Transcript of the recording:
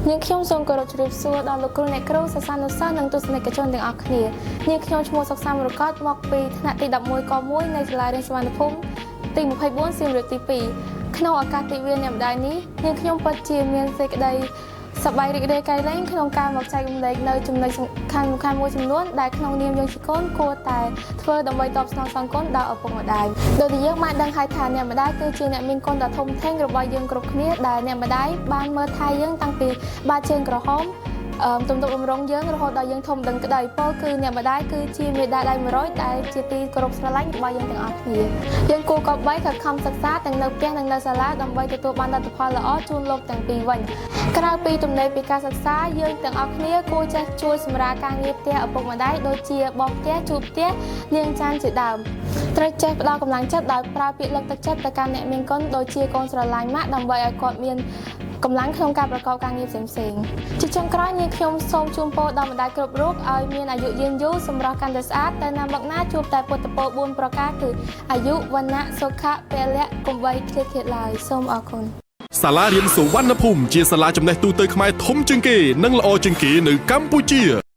នាងខ្ញុំសូមគោរពជម្រាបសួរដល់លោកគ្រូអ្នកគ្រូសិស្សានុសិស្សនិងទស្សនិកជនទាំងអស់គ្នានាងខ្ញុំឈ្មោះសុកសាមរកតមកពីថ្នាក់ទី11ក1នៃសាលារៀនសុវណ្ណភូមិទី24សៀមរាបទី2ក្នុងឱកាសទិវាអ្នកម្ដាយនេះនាងខ្ញុំពិតជាមានសេចក្តីសប្បាយរីករាយក្រៃលែងក្នុងការមកចែករំលែកនៅចំណុចសំខាន់សំខាន់មួយចំនួនដែលក្នុងនាមយើងជាកូនគួរតែធ្វើដើម្បីតបស្នងសងគុណដល់ឪពុកម្ដាយដោយដែលយើងបានដឹងហើយថាអ្នកម្ដាយគឺជាអ្នកមានគុណដ៏ធំធេងរបស់យើងគ្រប់គ្នាដែលអ្នកម្ដាយបានមើលថែយើងតាំងពីបាតជើងក្រហមអឺទំនុកបំរុងយើងរហូតដល់យើងធំដឹងក្តីពោលគឺអ្នកម្ដាយគឺជាមេដាដៃ100ដែលជាទីគោរពស្រឡាញ់របស់យើងទាំងអស់គ្នាយើងគួរគប្បីខិតខំសិក្សាទាំងនៅផ្ទះនិងនៅសាលាដើម្បីទទួលបានលទ្ធផលល្អជូនលោកទាំងពីរវិញក្រៅពីទំនេរពីការសិក្សាយើងទាំងអស់គ្នាគួរចេះជួយសម្រាលការងារផ្ទះឪពុកម្ដាយដូចជាបោសផ្ទះជូតផ្ទះលាងចានជាដើមត្រូវចេះផ្ដល់កម្លាំងចិត្តដោយប្រើពាក្យលើកទឹកចិត្តទៅកាន់អ្នកមានគុណដូចជាកូនស្រឡាញ់ម៉ាក់ដើម្បីឲ្យគាត់មានកម្លាំងក្នុងការប្រកបការងារផ្សេងៗជាចុងក្រោយនាងខ្ញុំសូមជូនពរដល់ម្ដាយគ្រប់រូបឲ្យមានអាយុយឺនយូរសម្រស់កាន់តែស្អាតទៅណាមកណាជួបតែពុទ្ធពរ4ប្រការគឺអាយុវណ្ណៈសុខៈពលៈកុំបីឃ្លៀងឃ្លាតឡើយសូមអរគុណ សាលារៀនសុវណ្ណភូមិជាសាលាចំណេះទូទៅខ្មែរធំជាងគេនិងល្អជាងគេនៅកម្ពុជា។